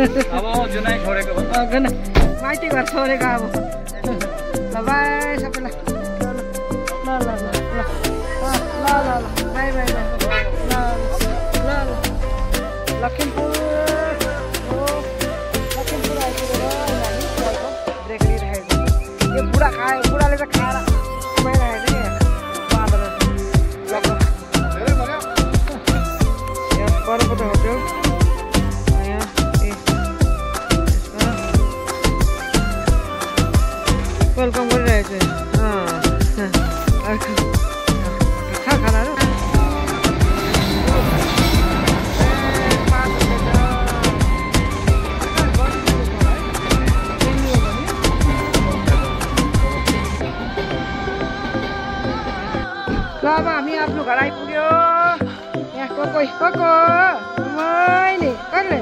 अब जुनै छोडेको माइती घर छोडेको अब ल बाई सबैलाई ल ल ल ल ल ल ल बाई बाई बाई ल ल ल लखिमपुर आइपुगेर ब्रेक लिइरहेको यो बुढा खायो बुढाले त खाएर गइरहेको नि बरफको त होटल वेलकम गरिरहेको छु खाना र ल अब हामी आफ्नो घर आइपुग्यो यहाँ कोही मैले कहिले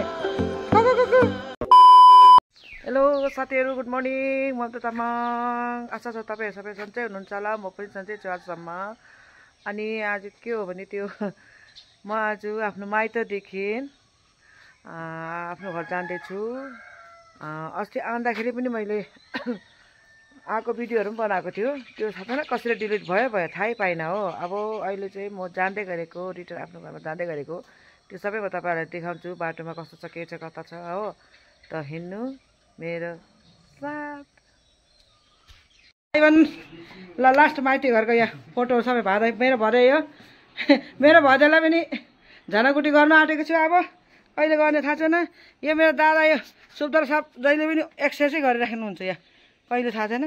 हेलो साथीहरू गुड मर्निङ म त तामाङ आशा छ तपाईँहरू सबै सन्चै हुनुहुन्छ होला म पनि सन्चै छु आजसम्म अनि आज के हो भने त्यो म आज आफ्नो माइतदेखि आफ्नो घर जाँदैछु अस्ति आउँदाखेरि पनि मैले आएको भिडियोहरू पनि बनाएको थियो त्यो सबैजना कसरी डिलिट भयो थाहै पाइनँ हो अब अहिले चाहिँ म जाँदै गरेको रिटर्न आफ्नो घरमा जाँदै गरेको त्यो सबै म तपाईँहरूलाई देखाउँछु बाटोमा कस्तो छ के छ कता छ हो त हिँड्नु मेरो साथ ल लास्ट माइती घरको यहाँ फोटोहरू सबै मेरो भरे यो मेरो भदैलाई पनि झनाकुटी गर्न आँटेको छु अब कहिले गर्ने थाहा छैन यो मेरो दादा यो सुब्दर साहब जहिले पनि एक्सर्साइजै गरिराख्नुहुन्छ यहाँ कहिले थाहा छैन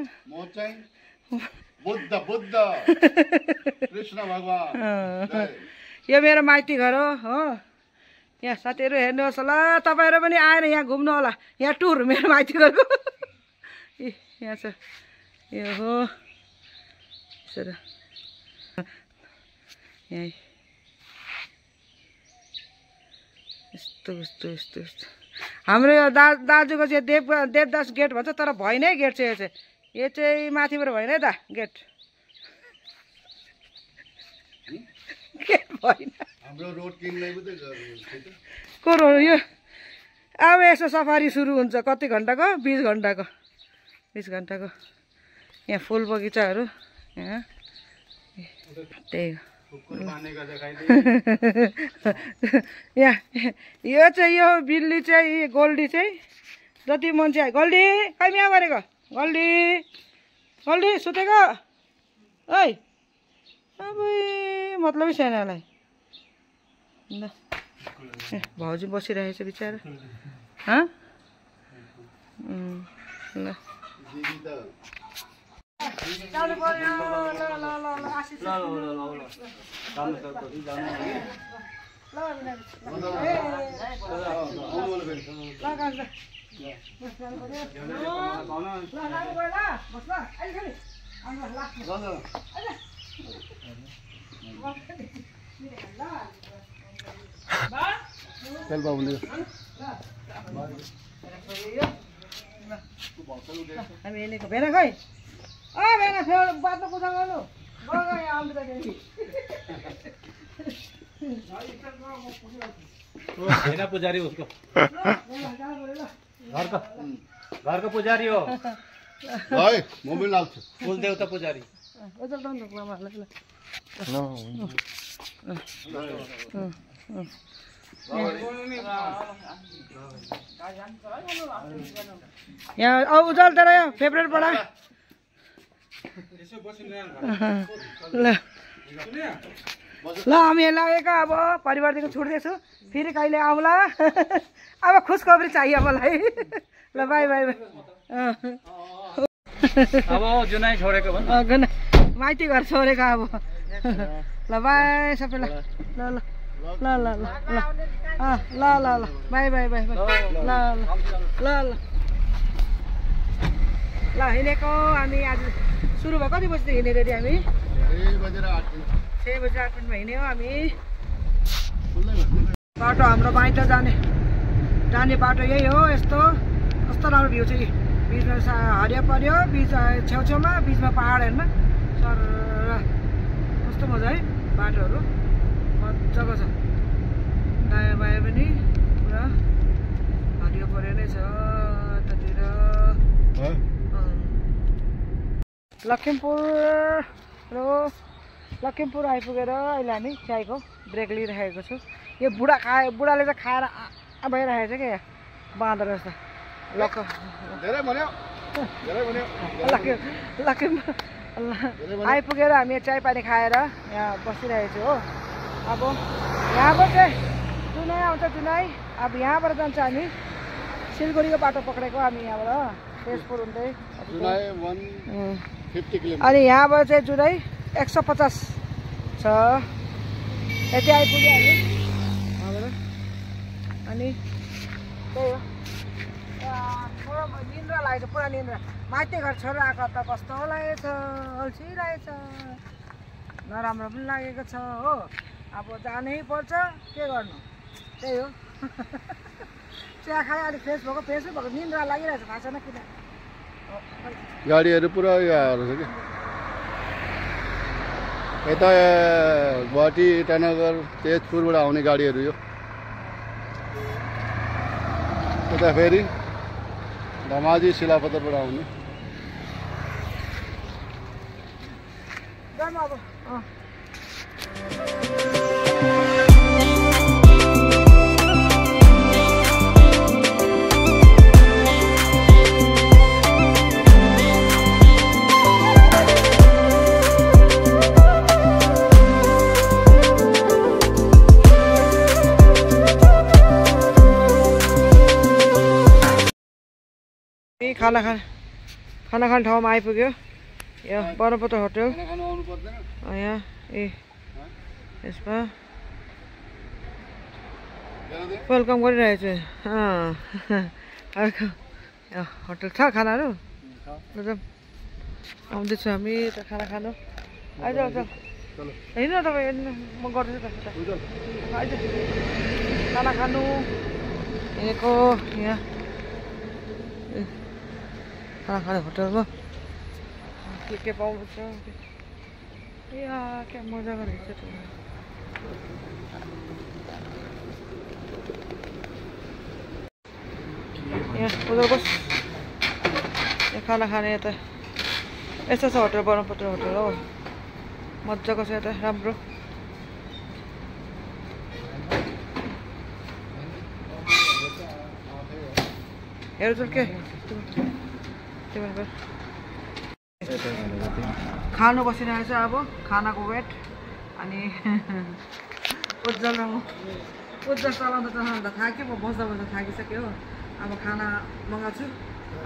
यो मेरो माइती घर हो यहाँ साथीहरू हेर्नुहोस् होला तपाईँहरू पनि आएर यहाँ घुम्नु होला यहाँ टुर मेरो माइती घरको यहाँ छ यो हो यहीँ यस्तो हाम्रो यो दाजुको चाहिँ देवदास गेट भन्छ तर भएन है गेट चाहिँ यो चाहिँ माथिबाट भएन है त गेट भएन को रोड यो अब यसो सफारी सुरु हुन्छ कति घन्टाको 20 घन्टाको यहाँ फुल बगैँचाहरू यहाँ त्यही यहाँ यो चाहिँ यो बिल्ली चाहिँ गोल्डी चाहिँ जति मान्छे आयो गोल्डी खै यहाँ गरेको गोल्डी सुतेको ओइ अब मतलबै छैन यसलाई ल भाउजू बसिरहेछ बिचारा ल चल बाबू ने हामी हेर्नेको भेना खै भेना फेरि बाटो पूजा गर्नु भेना पुजारी उसको घरको पुजारी हो भाइ मोबाइल लाग्छ कुल देवता पुजारी यहाँ उजल तर फेभरेट बडा ल हामी लागेको अब परिवारदेखि छुट्दैछु फेरि कहिले आउँला अब खुसखबरी चाहियो मलाई ल बाई बाई बाई अब जुनै छोडेको माइती घर छोडेको अब ल बाई सबैलाई ल ल ल ल ल ल ल ल बाई बाई बाई ल ल ल ल हिँडेको हामी आज सुरु भयो कति बजीदेखि हिँडेर रेडी हामी 6 बजेर 8 मिनटमा हिँड्यो हामी बाटो हाम्रो माइत जाने बाटो यही हो यस्तो कस्तो राम्रो भ्यू चाहिँ बिचमा हरिया पर्यो बिच छेउछेउमा बिचमा पहाड हेर्न सर कस्तो मजा है बाटोहरू मजाको छ दायाँ बायाँ पनि पुरा हरियो पर्यो नै छ यतातिर लखिमपुर आइपुगेर अहिले हामी चायको ब्रेक लिइरहेको छु। यो बुढाले चाहिँ खाएर भइरहेको छ क्या बाँदर जस्तो आइपुगेर हामी चाय पानी खाएर यहाँ बसिरहेको छु हो। अब यहाँबाट चाहिँ जुनै आउँछ जुनै अब यहाँबाट जान्छ हामी सिलगढीको बाटो पक्रेको हामी यहाँबाट तेजपुर हुँदै अनि यहाँबाट चाहिँ जुनै 150 छ यति आइपुग्यो हामी अनि त्यही हो थोडो निन्द्रा लागेको छ पुरा निन्द्रा माथि घर छोरा आएको त कस्तो लागेको छ अल्छी लागेको छ नराम्रो पनि लागेको छ हो। अब जानै पर्छ के गर्नु त्यही हो चिया खायो अलिक फ्रेस भएको निन्द्रा लागिरहेको छ थाहा छैन किन गाडीहरू पुरा आएर छ कि यता गुवाहाटी इटानगर तेजपुरबाट आउने गाडीहरू यो यता फेरि धमाजी शिलापत्थरबाट आउने खाना खाने ठाउँमा आइपुग्यो यो ब्रह्मपुत्र होटल यहाँ यसमा वेलकम गरिरहेको छु होटल छ खानाहरू आउँदैछु हामी त खाना खानु आइज होइन तपाईँ म गर्छु आइज खाना खानु हिँडेको यहाँ खाना खाने होटलमा के पाउँछ क्या मजा गरेको छ यहाँ उधर बस यहाँ खाना खाने यता यस्तो छ होटल ब्रह्मपुत्र होटल हो मजाको छ यता राम्रो हेर्छु के खानु बसिरहेको छ अब खानाको वेट अनि उज्जवल चलाउँदा चलाउँदा थाक्यो म बस्दा थाकिसक्यो हो। अब खाना मगाउँछु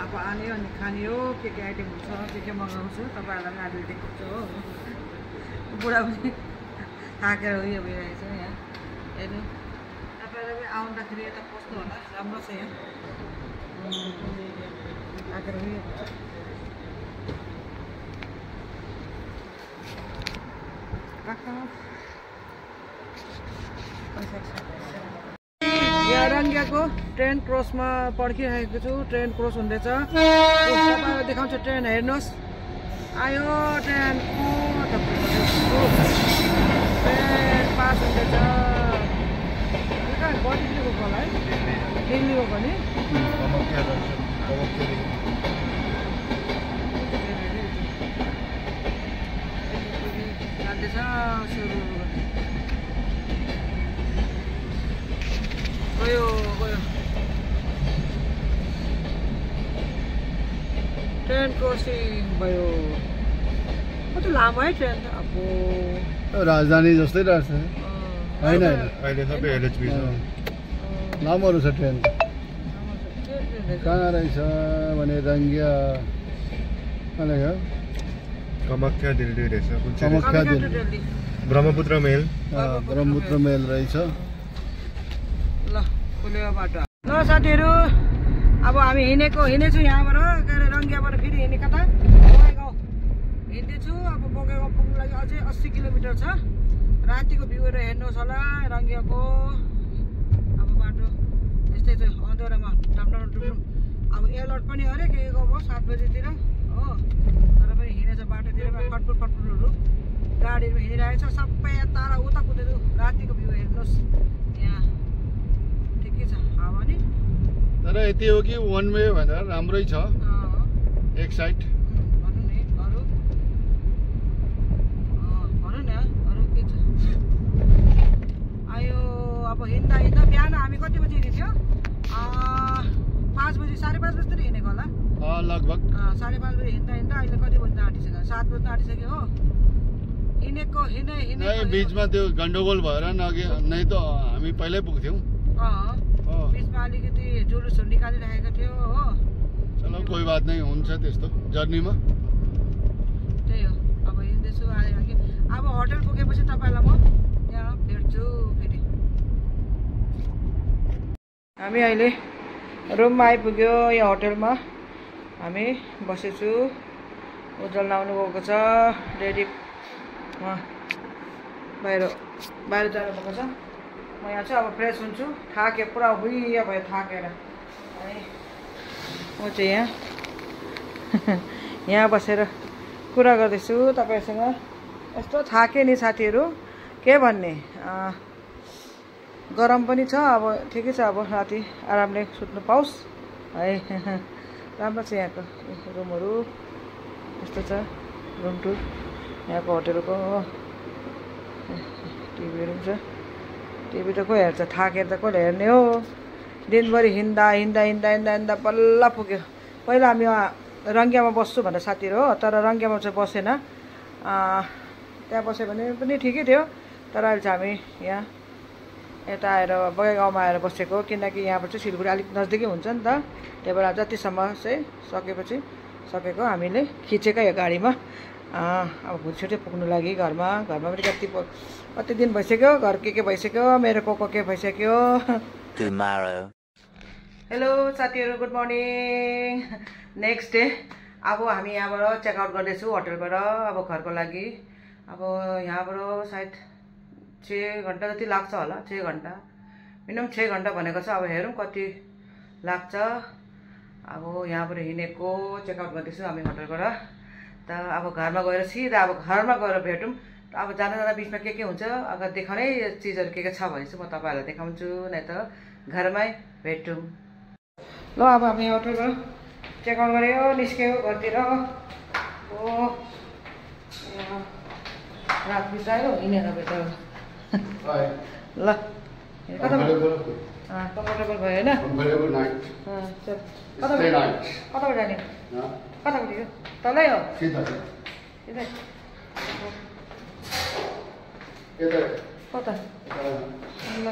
अब आने अनि खाने हो के आइटम हुन्छ के मगाउँछु तपाईँहरूलाई पनि अहिले देखाउँछु हो। बुढा पनि थाकेर उयो भइरहेको छ यहाँ हेर्नु तपाईँलाई पनि आउँदाखेरि यता पस्नु होला राम्रो छ यहाँ थाकेर उयो यहाँ रङ्गियाको ट्रेन क्रसमा पर्खिरहेको छु। ट्रेन क्रस हुँदैछ तपाईँलाई देखाउँछु ट्रेन हेर्नुहोस् आयो ट्रेनको ट्रेन पास हुँदैछ गुवाहाटीको होला है दिल्लीको पनि जाँदैछ सुरु गयो ट्रेन क्रसिङ भयो कति लामो है ट्रेन अब राजधानी जस्तै रहेछ होइन अहिले सबै एलएचबी छ लामोहरू छ ट्रेन कहाँ रहेछ भने रङ्गिया कामाख्या दिल्ली रहेछ कामाख्या दिल्ली ब्रह्मपुत्र मेल रहेछ ल खुलेको बाटो ल साथीहरू अब हामी हिँडेछु यहाँबाट के अरे रङ्गियाबाट फेरि हिँड्ने कता बगैगाउँ हिँड्दैछु। अब बगैगाउँ पुग्नु लागि अझै 80 किलोमिटर छ। रातिको भ्यूहरू हेर्नुहोस् होला रङ्गियाको अब बाटो यस्तै छ अँध्यारोमा डुम्डुम अब एलर्ट पनि अरे के भयो 7 बजीतिर हो तर पनि हिँडेछ बाटोतिर फटफुटहरू गाडीहरू हिँडिरहेको छ सबै तारा उता कुदेको रातिको भ्यू हेर्नुहोस् यहाँ ठिकै छ हावा नि तर यति हो कि वान वे भनेर राम्रै छ एक साइड भन्नु नि अरू भन न अरू के छ आयो अब हिँड्दा हिँड्दा बिहान हामी कति बजी हिँड्थ्यो 5 बजी 5:30 बजीतिर हिँडेको होला लगभग 5:30 बजी हिँड्दा हिँड्दा अहिले कति बज्न आँटिसक्यो 7 बज्न आँटिसक्यो हो हिँडेको हिँडे बिचमा त्यो गन्डगोल भएर नै त हामी पहिल्यै पुग्थ्यौँ बिचमा अलिकति जुलुसहरू निकालिरहेको थियो हो चलो कोही बात नै हुन्छ त्यस्तो जर्नीमा त्यही हो अब हिँड्दैछु आयो अब होटल पुगेपछि तपाईँलाई म यहाँ भेट्छु फेरि हामी अहिले रुममा आइपुग्यो यहाँ होटलमा हामी बसेछु उज्जवल आउनु गएको छ रेडी बाहिर जानुभएको छ म यहाँ चाहिँ अब फ्रेस हुन्छु थाकेँ पुरा हुइया भयो थाकेर अनि म चाहिँ यहाँ बसेर कुरा गर्दैछु तपाईँसँग यस्तो थाकेँ नि साथीहरू के भन्ने गरम पनि छ अब ठिकै छ अब राति आरामले सुत्नु पाओस् है राम्रो छ यहाँको रुमहरू यस्तो छ रुम टुर यहाँको होटेलको टिभीहरू पनि छ टिभी त कोही हेर्छ थाकेर त कसले हेर्ने हो दिनभरि हिँड्दा बल्ल पुग्यो पहिला हामी रङ्गियामा बस्छु भनेर साथीहरू हो तर रङ्गियामा चाहिँ बसेन त्यहाँ बस्यो भने पनि ठिकै थियो तर अहिले चाहिँ हामी यहाँ यता आएर बगैगाउँमा आएर बसेको किनकि यहाँबाट चाहिँ सिलगढी अलिक नजिकै हुन्छ नि त त्यही भएर जतिसम्म चाहिँ सकेको हामीले खिचेकै यो गाडीमा अब छिटै पुग्नु लागि घरमा पनि कति दिन भइसक्यो घर के भइसक्यो मेरो को के भइसक्यो हेलो साथीहरू गुड मर्निङ नेक्स्ट डे अब हामी यहाँबाट चेकआउट गर्दैछु होटलबाट अब घरको लागि अब यहाँबाट सायद 6 घन्टा जति लाग्छ होला 6 घन्टा मिनिमम 6 घन्टा भनेको छ अब हेरौँ कति लाग्छ अब यहाँबाट हिँडेको चेकआउट गर्दैछु हामी होटलबाट त अब घरमा गएर सिधा अब घरमा गएर भेटौँ अब जाँदा बिचमा के हुन्छ अगर देखाउने चिजहरू के छ भने चाहिँ म तपाईँहरूलाई देखाउँछु नै त घरमै भेटौँ ल अब हामी होटलबाट चेकआउट गऱ्यो निस्क्यो घरतिर हो रात बितायो हिँडेर भेट्यो ल कम्फर्टेबल भयो होइन कताबाट जाने कताबाट यो तलै हो कता ल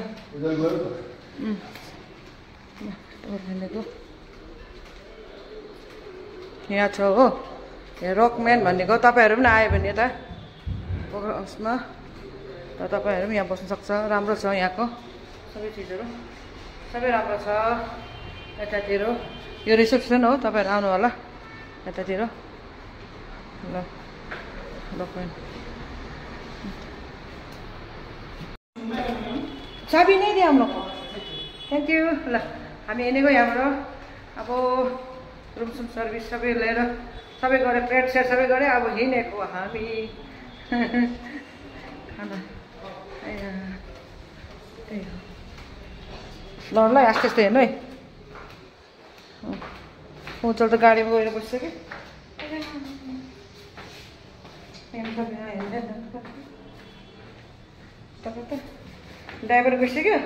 यहाँ छ हो यहाँ रकम्यान भनेको तपाईँहरू पनि आयो भने यता उसमा र तपाईँहरू पनि यहाँ बस्नु सक्छ राम्रो छ यहाँको सबै चिजहरू सबै राम्रो छ यतातिर यो रिसेप्सन हो तपाईँहरू आउनु होला यतातिर ल डकुमेन्ट चाबी नै दिए हम लोग थ्याङ्क यू ल हामी हिँडेको यहाँबाट अब रुम सुम सर्भिस सबै लिएर सबै गरेँ प्लेट सेट सबै गरेँ अब हिँडेको हामी खाना त्यही हो ल आस्ते आस्ते हेर्नु है उचल त गाडीमा गएर बसिसक्यो ड्राइभर गइसक्यो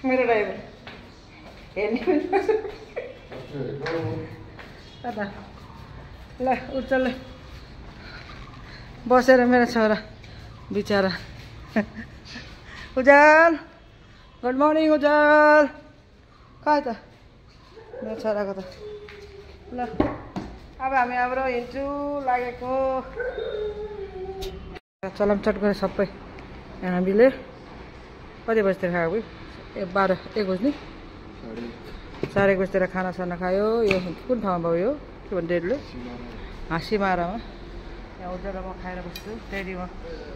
मेरो ड्राइभर हेर्ने ल उज्जवल बसेर मेरो छोरा बिचरा उज्जवल गुड मर्निङ उज्जवल कहाँ त मेरो छोराको त ल अब हामी हाम्रो हिँड्छु लागेको चलामचट गरे सबै हामीले कति बजीतिर खायो 1 बज्ने 4:30 बजीतिर खानासाना खायो यो कुन ठाउँमा भयो यो के भन्छ डेढले हाँसीमारामा यहाँ उज्जवलमा खाएर बस्छु डेरीमा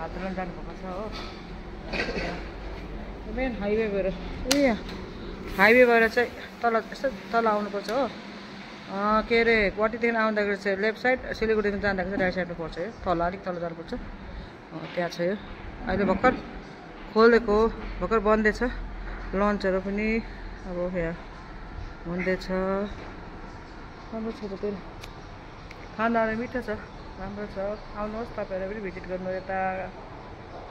हात धुन जानुभएको छ हो मेन हाइवे भएर यहाँ हाइवे भएर चाहिँ तल यस्तो तल आउनुपर्छ हो के अरे गुवाहाटीदेखि आउँदाखेरि चाहिँ लेफ्ट साइड सिलगढीदेखि जाँदाखेरि चाहिँ राइट साइडमा पर्छ यो तल अलिक तल जानुपर्छ त्यहाँ छ यो अहिले भर्खर खोलेको भर्खर बन्दै छ लन्चहरू पनि अब यहाँ हुँदैछ राम्रो छ त त्यो खानाहरू मिठो छ राम्रो छ आउनुहोस् तपाईँहरू पनि भिजिट गर्नु यता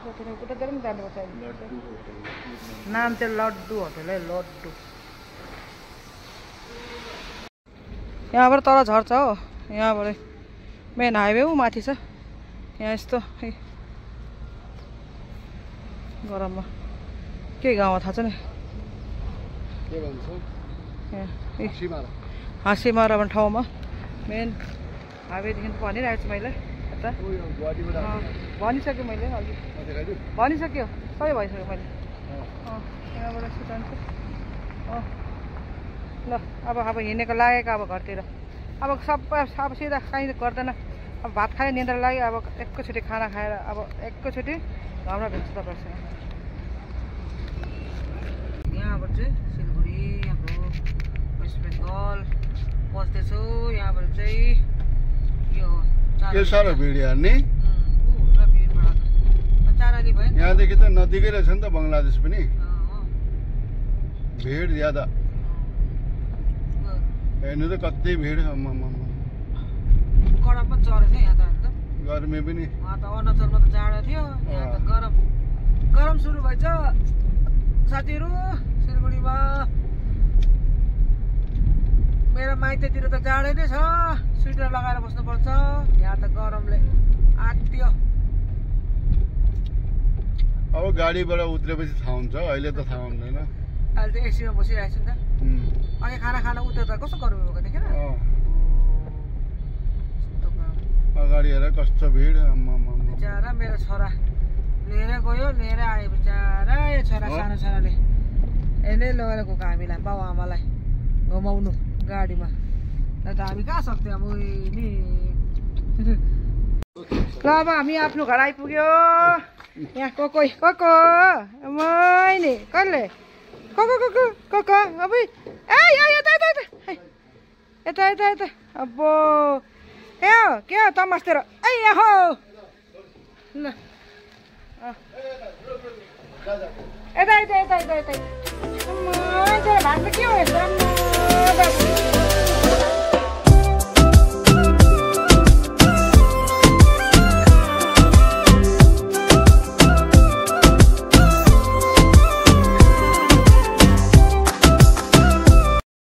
उतातिर पनि जानुपर्छ नाम चाहिँ लड्डु होटल है लड्डु यहाँबाट तल झर्छ हो यहाँबाट मेन हाइवे ऊ माथि छ यहाँ यस्तो गरममा के गाउँमा थाहा छ नि के भन्छ हाँसीमारा भन्ने ठाउँमा मेन हाइवेदेखि भनिरहेको छु मैले यता भनिसकेँ मैले अघि भनिसक्यो सबै भइसक्यो मैले यहाँबाट यसो जान्छु ल अब हिँडेको लागेको अब घरतिर अब सबै अब सिधा काहीँ गर्दैन अब भात खायो निन्द्रा लाग्यो अब एकैचोटि खाना खाएर अब एकैचोटि घरमा भेट्छु तपाईँहरूसँग यहाँबाट चाहिँ सिलगढी हाम्रो वेस्ट बेङ्गल पस्दैछु यहाँबाट चाहिँ यो के साह्रो भिड हेर्ने पुरा भिड बढाएको चाराली भयो नि यहाँदेखि त नजिकै रहेछ नि त बङ्गलादेश पनि भिड ज्यादा हेर्नु त कति भिड गरम पनि चढेको थियो यहाँ त गर्मी पनि उहाँ त अरुणाचलमा त जाडो थियो यहाँ त गरम सुरु भएछ साथीहरू सिलगढीमा मेरो माइततिर त जाडै नै छ स्वेटर लगाएर बस्नुपर्छ यहाँ त गरमले आत्यो अब गाडीबाट उत्रेपछि थाहा हुन्छ अहिले त थाहा हुँदैन अहिले त एसीमा बसिरहेको छु नि त अघि खाना उत्रदा कस्तो गरम भएको देखेन अगाडि हेर कस्तो भिड बिचारा मेरो छोरा लिएर गयो लिएर आयो बिचारा यो छोरा सानो छोराले यसले लगेर गएको हामीलाई बाउ आमालाई घुमाउनु गाडीमा त हामी कहाँ सक्थ्यौँ अब नि ल अब हामी आफ्नो घर आइपुग्यो यहाँ को मैले कसले को अब ए यता अब ए के हो तमास तेरो ए हो ल यता भात के हो